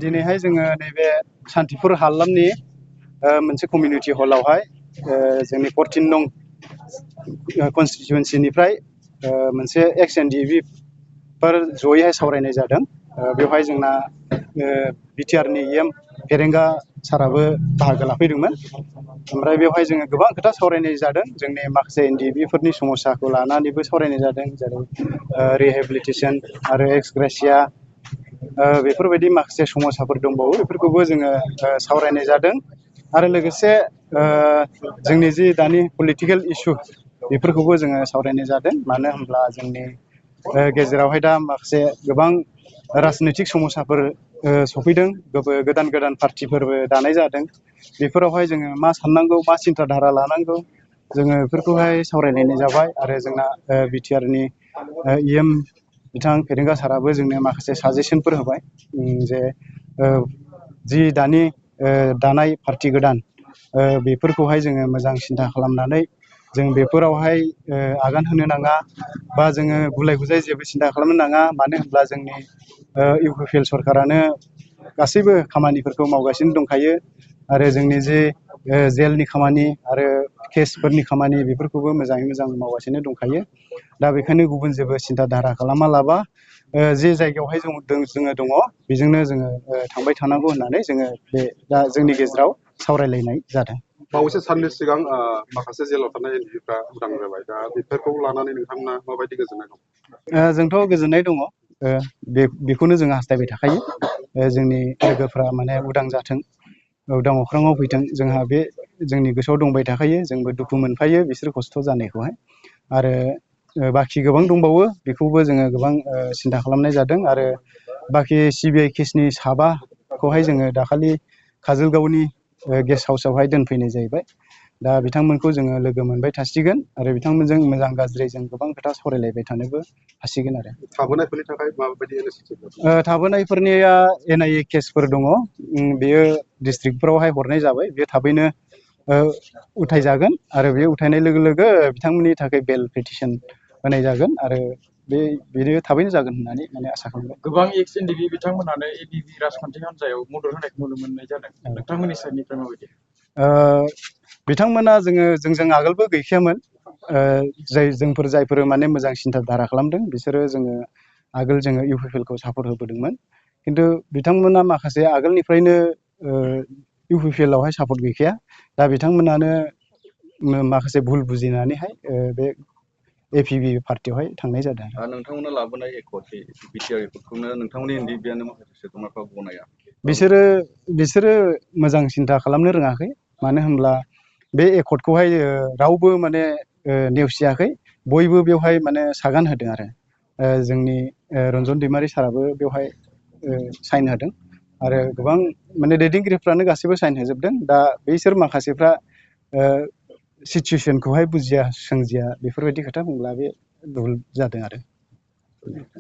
दिनैहाय जोङो नैबे सान्तिपुर हालामनि मोनसे कमिउनिटि हलावहाय जोंनि 14 नं कनस्टिटुवेन्सिनिफ्राय मोनसे एक्स एनडिएबि फोर जयैहाय सावरायनाय जादों। बेवहाय जोंना बिटिआरनि इएम फेरेंगा साराबो बाहागो लाफैदोंमोन। ओमफ्राय बेवहाय जोङो गोबां खोथा सावरायनाय जादों। जोंनि माखासे एनडिएबिफोरनि समस्याखौ लानानैबो सावरायनाय जादों, जेरै रिहेबिलिटेसन आरो एक्स ग्रेसिया बेफोरबायदि माखासे समस्याफोर दंबावो, बेफोरखौबो जोङो सावरायनाय जादों। आरो लोगोसे जोंनि जि दानि पलिटिकेल इसु बेफोरखौबो जोङो सावरायनाय जादों। मानो होनब्ला जोंनि गेजेरावहाय दा माखासे गोबां राजनैतिक समस्याफोर सफैदों। गोदान गोदान पार्टिफोरबो दानाय जादों। बेफोरावहाय जोङो मा साननांगौ, मा सिन्था धारा लानांगौ, जोङो बेफोरखौहाय सावरायलायनाय जाबाय। आरो जोंना बिटिआरनि इएम बिथां फेरेंगा साराबो जोंनो माखासे साजेसनफोर होबाय जे जि दानि दानाय पार्टि गोदान बेफोरखौहाय जोङो मोजां सिन्था खालामनानै जों बेफोरावहाय आगान होनो नाङा, बा जोङो गुलाय गुजाय जेबो सिन्था खालामनो नाङा। मानो होनब्ला जोंनि इउपिपिएल सरकारानो गासैबो खामानिफोरखौ मावगासिनो दंखायो। आरो जोंनि जे जेलनि खामानि आरो केसफोरनि खामानि बेफोरखौबो मोजाङै मोजां मावगासिनो दंखायो। दा बेखायनो गुबुन जेबो सिन्था धारा खालामा लाबा जे जायगायावहाय जोङो दङ बेजोंनो जोङो थांबाय थानांगौ होननानै जोङो बे दा जोंनि गेजेराव सावरायलायनाय जादों। बावैसो साननि सिगां माखासे जेलाव थानाय एनडिएबिफ्रा उदां जाबाय। दा बेफोरखौ लानानै नोंथांमोना माबायदि गोजोननाय दं? जोंथ' गोजोननाय दङ। बेखौनो जों हास्थायबाय थाखायो। जोंनि लोगोफ्रा माने उदां जाथों, उदां अख्राङाव फैथों, जोंहा बे जोंनि गोसोआव दंबाय थाखायो। जोंबो दुखु मोनफायो बिसोर खस्थ' जानायखौहाय। आरो बाखि गोबां दंबावो, बेखौबो जोङो गोबां सिन्था खालामनाय जादों। आरो बाखि सिबिआइ केसनि साबाखौहाय जोङो दाखालि काजलगावनि गेस्ट हाउसावहाय दोनफैनाय जाहैबाय। दा बिथांमोनखौ जोङो लोगो मोनबाय थासिगोन आरो बिथांमोनजों मोजां गाज्रि जों गोबां खोथा सावरायलायबाय थानोबो हासिगोन। आरो थाबोनायफोरनि थाखाय माबायदि थाबोनायफोरनिया एनआइए केसफोर दङ। बेयो डिस्ट्रिक्टफोरावहाय हरनाय जाबाय। बे थाबैनो उथाय जागोन आरो बे उथायनाय लोगो लोगो बिथांमोननि थाखाय बेल पिटिसन होनाय जागोन आरो बेनो थाबैनो जागोन होननानै माने आसा खालामबाय। गोबां एक्स एनडिएबि बिथांमोनानो एबिबि राजखान्थि हान्जायाव मदद होनायखौ नुनो मोननाय जादों। नोंथांमोननि साइडनिफ्राय माबायदि? बिथांमोना जोंजों आगोलबो गैखायामोन। जायफोर माने मोजां सिन्था धारा खालामदों बिसोरो आगोल जोङो इउपिपिएलखौ सापर्ट होबोदोंमोन। खिन्थु बिथांमोना माखासे आगोलनिफ्रायनो इउपिपिएलआवहाय सापर्ट गैखाया। दा बिथांमोनानो माखासे भुल बुजिनानैहाय बे एपिबि पार्टियावहाय थांनाय जादों। नोंथांमोना लाबोनाय बिटिआर एकर्डखौनो नोंथांमोननि एनडिएबिआनो माखासे सोद्रोमाफ्रा गनाया। बिसोरो मोजां सिन्था खालामनो रोङाखै। मानो होनब्ला बे एकर्डखौहाय रावबो माने नेवसियाखै। बयबो बेवहाय माने सागान होदों। आरो जोंनि रन्जन दैमारि साराबो बेवहाय साइन होदों। आरो गोबां माने दैदेनगिरिफ्रानो गासैबो साइन होजोबदों। दा बैसोर माखासेफ्रा सिचुवेसनखौहाय बुजिया सोमजिया बेफोरबायदि खोथा बुंब्ला बे भुल जादों। आरो